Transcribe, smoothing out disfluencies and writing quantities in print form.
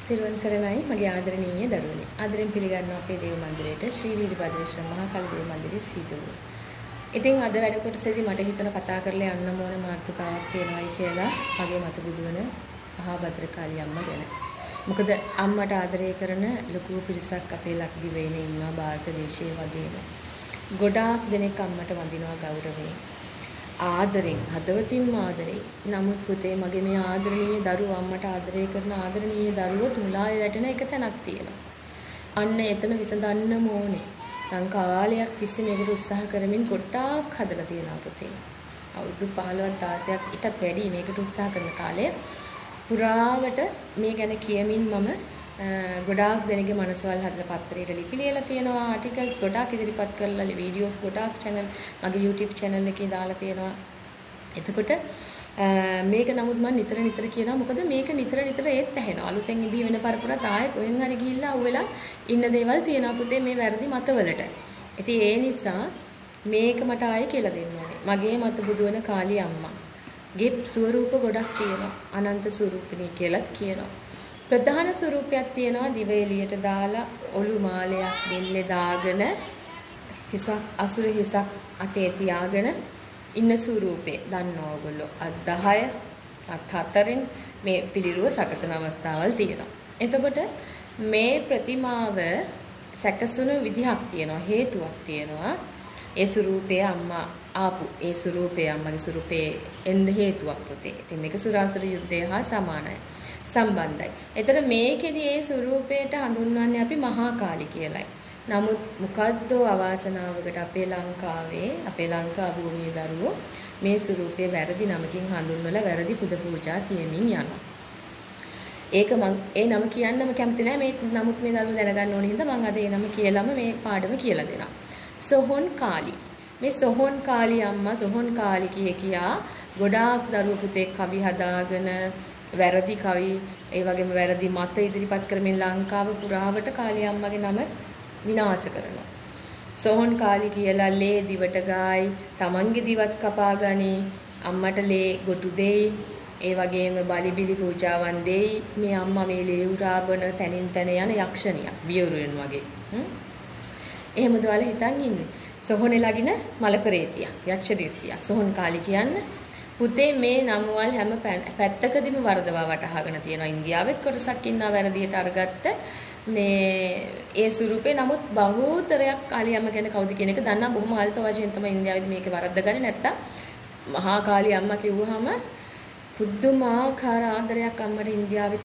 තෙරුවන් සරණයි මගේ ආදරණීය දරුවනි. ආදරෙන් පිළිගන්නවා අපේ දේව මන්දිරයට ශ්‍රී වීරභද්‍රේශ්වර මහා කාලි දේව මන්දිරයේ සීදුව. ඉතින් අද වැඩ කොටසේදී මට හිතුණ කතා කරලා යන්න ඕන මාතෘකාවක් තියෙනවායි කියලා මගේ මතු බුදුවන මහා භද්‍රකාලි අම්මා ගැන. මොකද අම්මට ආදරය කරන ලොකු පිරිසක් අපේ ලක්දිවයිනේ ඉන්නවා භාරත දේශයේ වගේම. ගොඩාක් දෙනෙක් අම්මට වඳිනවා ගෞරවයෙන්. ආදරෙන් හදවතින්ම ආදරේ. නමුත් පුතේ මගේ මේ ආදරණීය දරුවෝ අම්මට ආදරය කරන ආදරණීය දරුවෝ මුලාවේ වැටෙන එක තැනක් තියෙනවා. අන්න එතන විසඳන්නම ඕනේ. ලං කාලයක් තිස්සේ මේකට උත්සාහ කරමින් ගොඩාක් හදලා තියෙනවා පුතේ. අවුරුදු 15ක් 16ක් ඊටත් වැඩි මේකට උත්සාහ කරන කාලය පුරාවට මේ ගැන කියමින් මම ගොඩාක් දෙනෙක්ගේ මනසවල් හදලා පත්තරේට ලිපි ලියලා තියෙනවා, ආටිකල්ස් ගොඩාක් ඉදිරිපත් කරලා, වීඩියෝස් ගොඩාක් චැනල් මගේ YouTube channel එකේ දාලා තියෙනවා. එතකොට මේක නමුත් මම නිතර නිතර කියනවා, මොකද මේක නිතර නිතර ඒත් ඇහෙනවා. අලුතෙන් ඉබි වෙන පරපුරත් ආයෙ කොහෙන් හරි ගිහිල්ලා අහුවෙලා ඉන්න දේවල් තියෙනවා පුතේ මේ වැරදි මතවලට. ඉතින් ඒ නිසා මේක මට ආයෙ කියලා දෙන්න ඕනේ. මගේ මත බුදුවන කාලි අම්මා ගේ ස්වරූප ගොඩක් තියෙනවා. අනන්ත ස්වරූපිනී කියලාත් කියනවා. ප්‍රධාන ස්වරූපයක් තියෙනවා දිව එළියට දාලා ඔලු මාලයක් බෙල්ලේ දාගෙන හිසක් අසුර හිසක් අතේ තියාගෙන ඉන්න ස්වරූපේ දන්නවා ඔයගොල්ලෝ. අත් 10 අත් 4න් මේ පිළිරුව සකසන අවස්ථාවල් තියෙනවා. එතකොට මේ ප්‍රතිමාව සැකසුණු විදිහක් තියෙනවා, හේතුවක් තියෙනවා. ඒ ස්වරූපය අම්මා ආපු ඒ ස්වරූපය අම්මගේ ස්වරූපේ එන්න හේතුවක් පුතේ. ඉතින් මේක සුරාසුර යුද්ධය හා සමානයි, සම්බන්ධයි. එතකොට මේකෙදි ඒ ස්වරූපයට හඳුන්වන්නේ අපි මහා කාලි කියලායි. නමුත් මොකද්ද අවාසනාවකට අපේ ලංකාවේ අපේ ලංකා භූමියේ දරුවෝ මේ ස්වරූපය වැරදි නමකින් හඳුන්වලා වැරදි පුද පූජා තියමින් යනවා. ඒක මං ඒ නම කියන්නම කැමති නෑ. මේ නමුත් මේ දරුවෝ දැනගන්න ඕන හින්දා මං අද ඒ නම කියලාම මේ පාඩම කියලා දෙනවා. සොහොන් කාලි. මේ සොහොන් කාලි අම්මා සොහොන් කාලි කිය කියා ගොඩාක් දරුවෝ පුතේ කවි හදාගෙන වැරදි කවි ඒ වගේම වැරදි මත ඉදිරිපත් කරමින් ලංකාව පුරාවට කාලි අම්මගේ නම විනාශ කරනවා. සොහොන් කාලි කියලා ලේ දිවට ගායි, තමන්ගේ දිවත් කපා ගනි, අම්මට ලේ ගොටු දෙයි, ඒ වගේම බලිබිලි පූජාවන් දෙයි. මේ අම්මා මේ ලේ උරා බොන තනින් තන යන යක්ෂණියක් වියරුවෙන් වගේ. එහෙමද ඔයාලා හිතන් ඉන්නේ? සොහොනේ ළගින මල පෙරේතියක්, යක්ෂ දිස්තියක්. සොහොන් කාලි කියන්නේ පුතේ මේ නමවල් හැම පැත්තකදීම වරදවා වටහාගෙන තියෙනවා. ඉන්දියාවෙත් කොටසක් ඉන්නවා වැරදියට අරගත්ත මේ ඒ ස්වරූපේ. නමුත් බහුතරයක් කාලි අම්මා ගැන කවුද කියන එක දන්නා බොහොම අල්ප වශයෙන් තමයි ඉන්දියාවේදී මේක වරද්දගන්නේ. නැත්තම් මහා කාලි අම්මා කිව්වහම පුදුමාකාර ආදරයක් අම්මට ඉන්දියාවේ